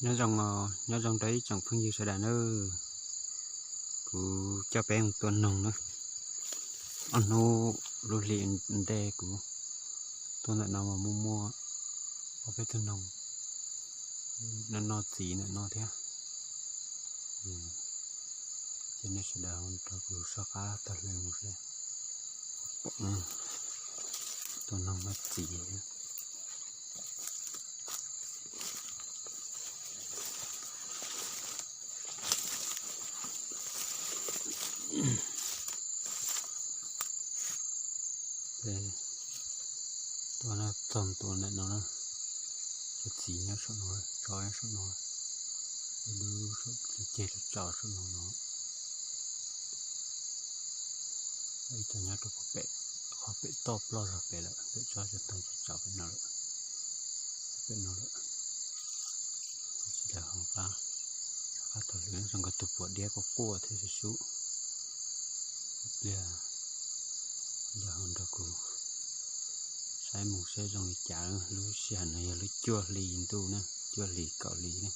Nyob zoo, nyob zoo rau ib tsoom phooj ywg sawv daws nawb. Kuv coj peb mus tua noog nawb. Ob hnub lub hli ntej kuv tuaj ntawm no mas muaj muaj ob peb tug noog noj noj txiv ntawm no thiab. Ces nej sawv daws nrog kuv soj qab taug lw mus seb pom tua noog noj txiv thiab. Tuaj txog tua ntawm no na, cov txiv nyob saum no, tsov nyob saum no, lub saum ceg tsaus tsaus saum no no. Ib co nyob rau qhov pem, qhov pem toj ploj zog pem lawm, pem tsob tsaus tsaus pem no lawm, pem no lawm. Sawv daws ho qab, qab taug lw, zoo nkaus tus puas diab quaj quaj thiab xwb sub. Ib pliag yog ho nrog kuv saib mus seb zoo li cas. Lub sij hawm no yog lub cuaj hli ntuj na, cuaj hli kaum hli na.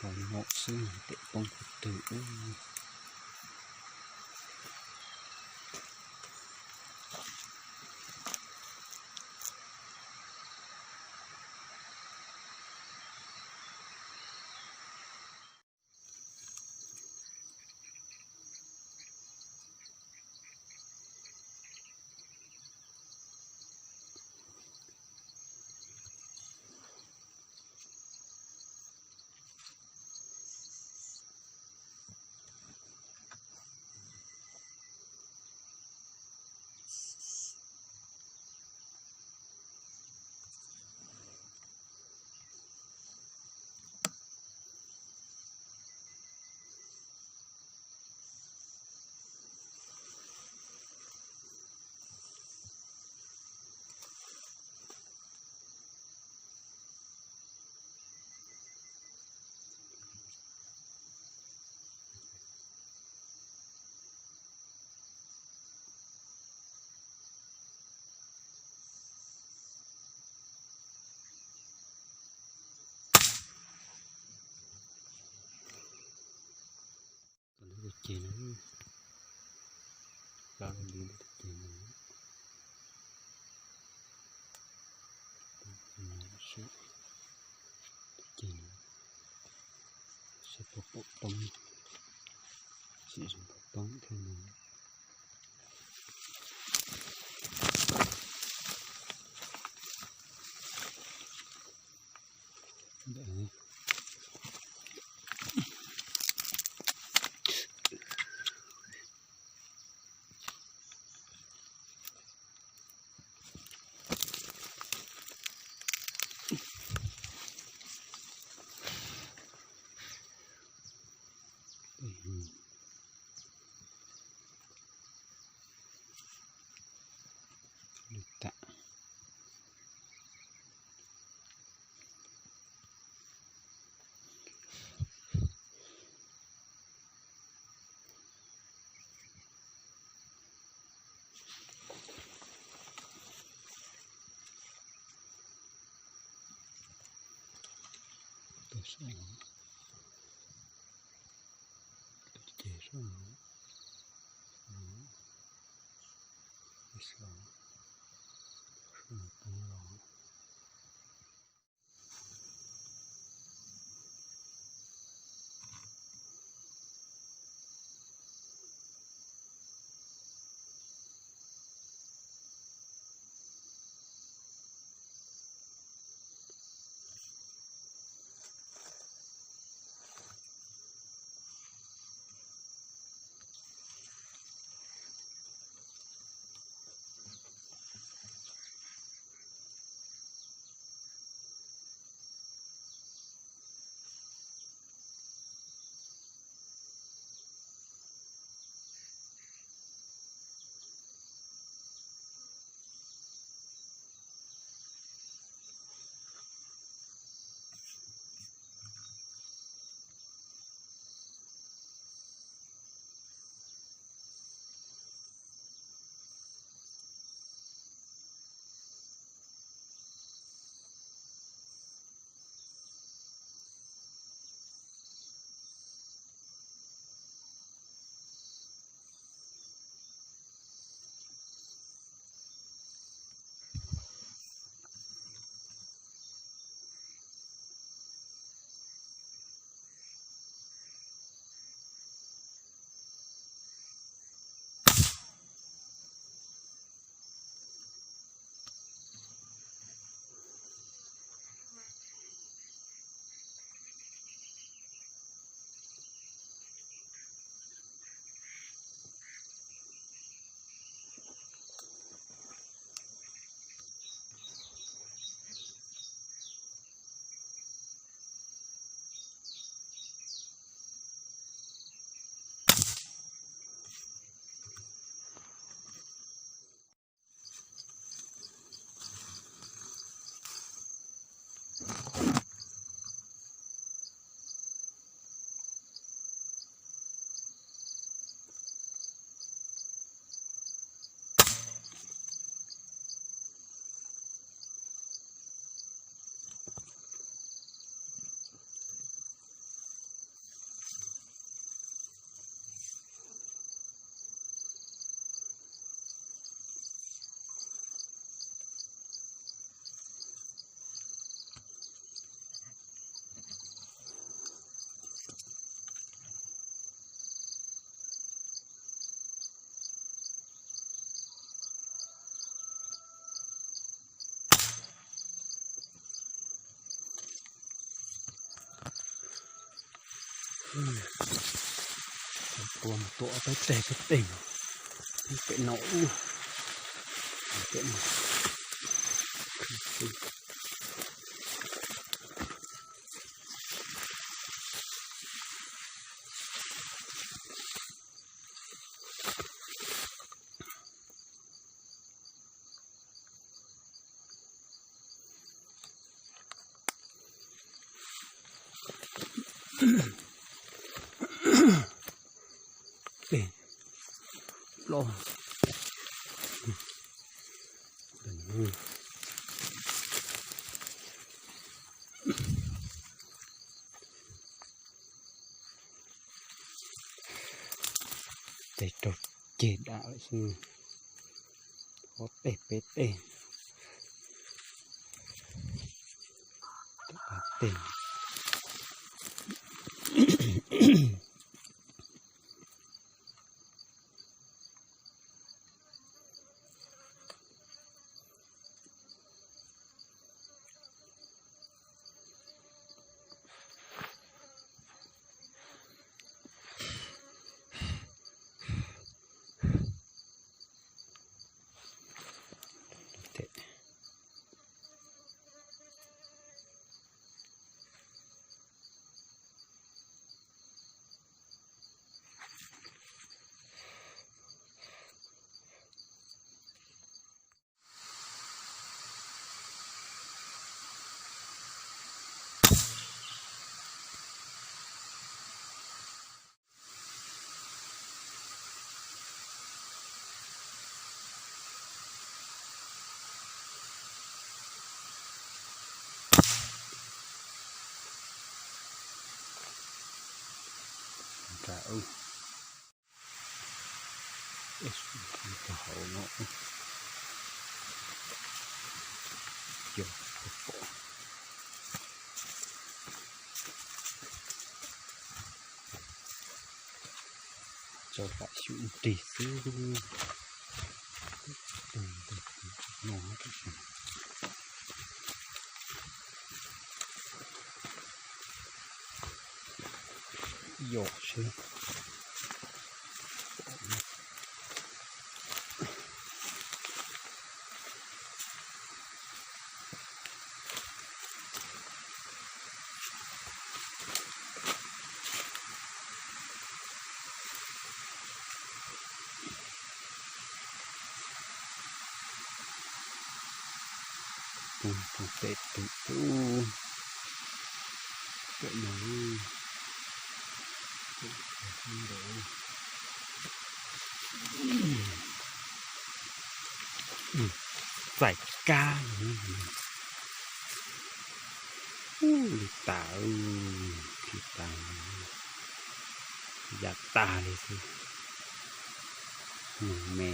Rau no xwb pem poob qhov twg. Tom ntawd ceg no, pab li ntawd ceg no, ceg no, seb puas pom poob, tsis zoo pom poob thiab no. Lwm tam. Tus saib no, tus ceg saib no, no, tus saib no, saib no poob. Tua mus tua peb teg peb teg, pem no ub, pem no. Pem los. Tes raug ceg dam lawm xwb. Ob teg peb teg. Tes. Rau hauv no, cua pom. Tso lam xyuv rig xwb. Yos seb. Tus tes tus ub, pem no, txais kab, ub li tas, li tas, yav tag li xwb, me.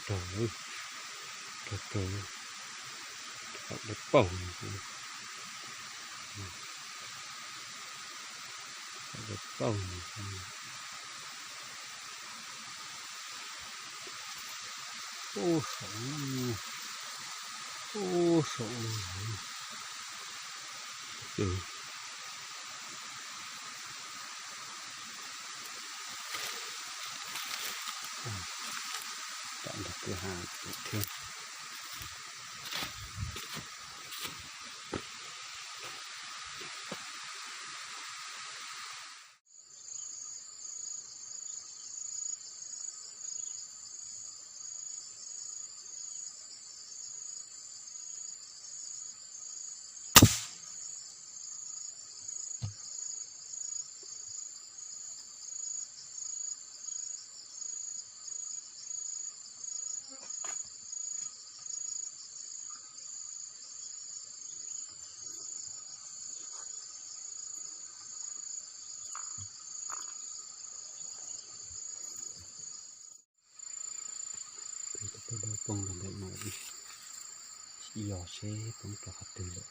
Rau, rau, rau, rau, rau paug, rau paug. Ub saum, ub saum, tam ntug kwj ha thiab. Peb tus poj dawb poob los ntawm no, yos seb poob rau qhov twg lawm.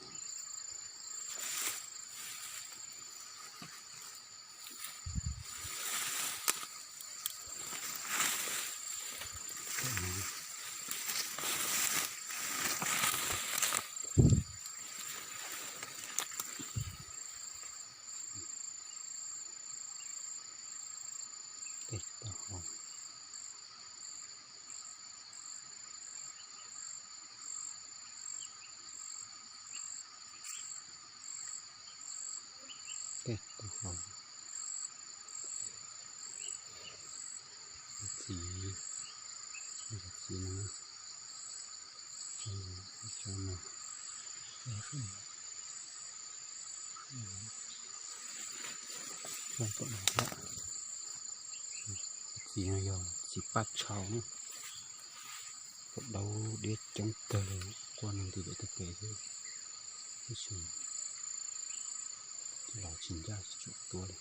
Tej tus hau txiv, txiv no, txiv no yog txiv paj tshau na, daub diab coob kawg li, quaj nti lawm tag kev xwb, tab sis los tsis ncaj tsis tshua tuaj li.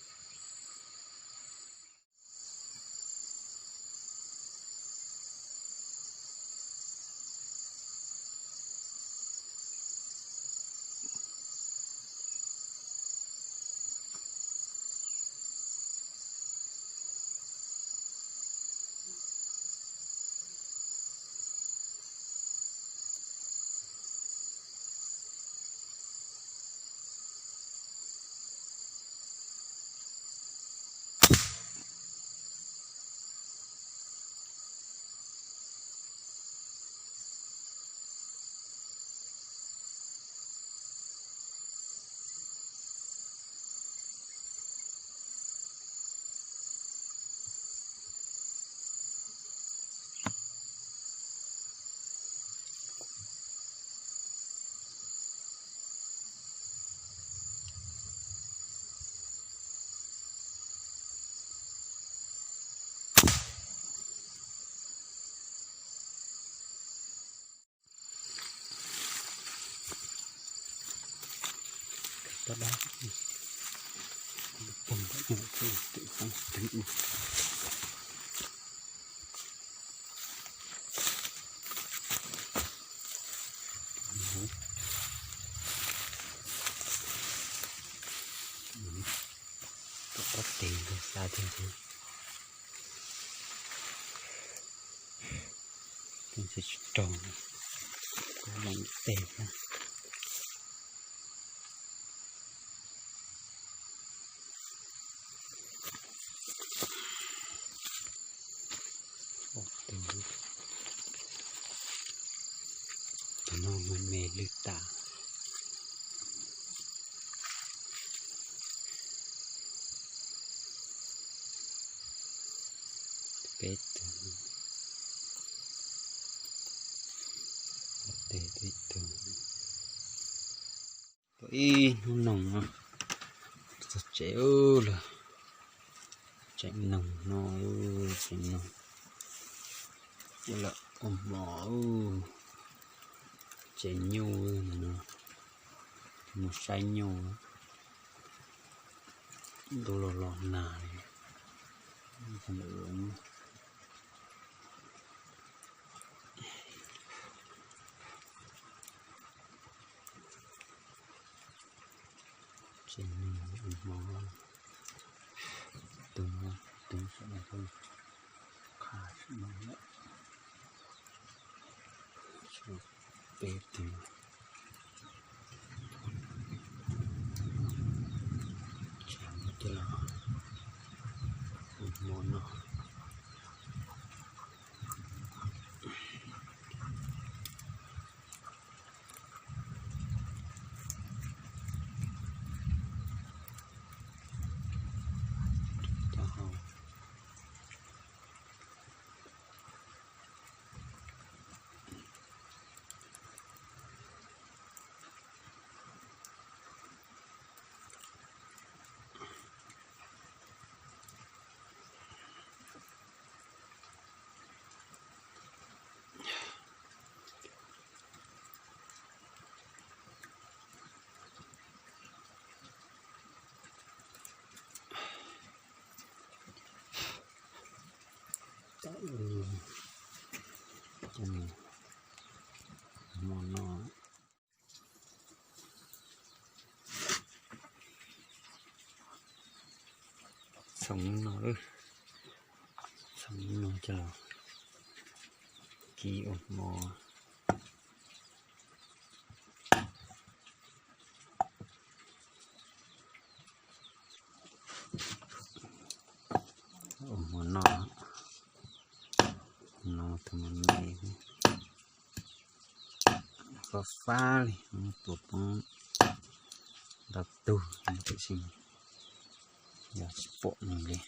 Ob tes xa thiab xwb. Tsis raug, kuv los tes thiab. Tus no me me lwj tas. Peb tug, tes peb tug. Tau ib hnub noog no txog tsev lawm. Tseem noog no, tseem noog. Ua lawm ua hmo, tsev nyuj no, mus saib nyuj. Ntuj los los nag li. Tsev neeg hmo, tus no, tus no, qha tsev neeg lawm. Peb tug. Tsam no coj los ua hmo noj. Taub hau. Hmo no txhoov no, txhoov no coj los kib ua hmo. Ua hmo noj, no tus me me fab fab li, muab tua poob ntau tug, tiam sis Yog tsis pom nws li.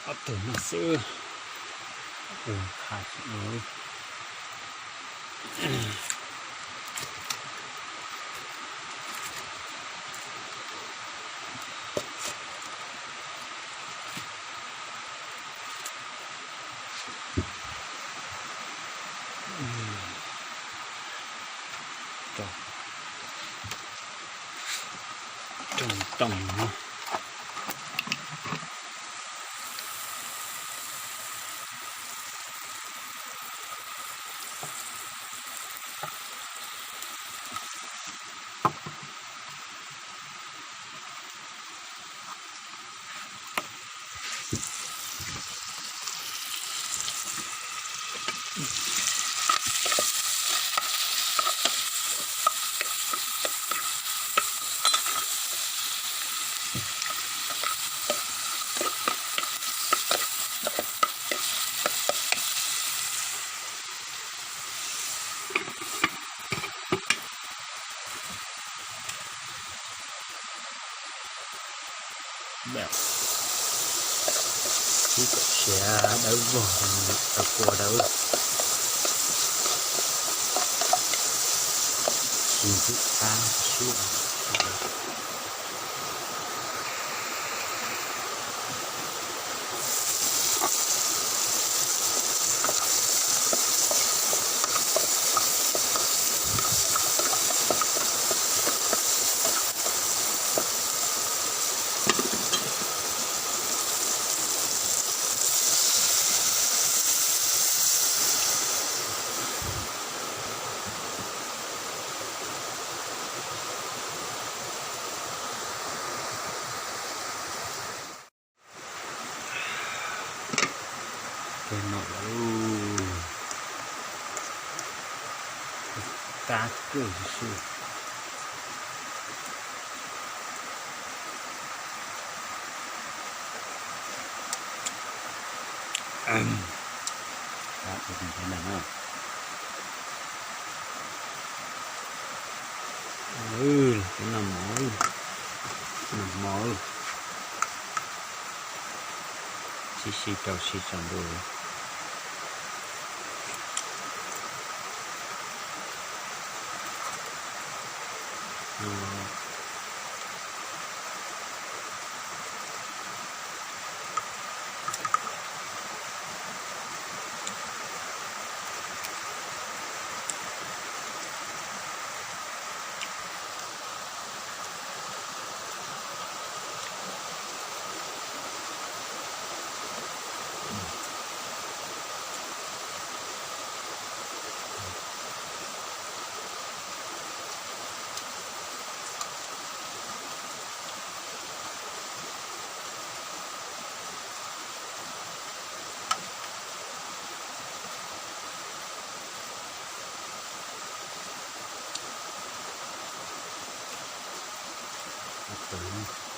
Ob tug no xwb, ua qha tsis ua. Rau, rau toom no. Ib txhia dawb vog, tau kua dawb, tsis ntxim qab suab. Ces no lawm, qab kawg xwb. Qab ua tus ntawd na. Los peb noj mov, noj mov, sib sib rau sib tsaus ntuj. tau.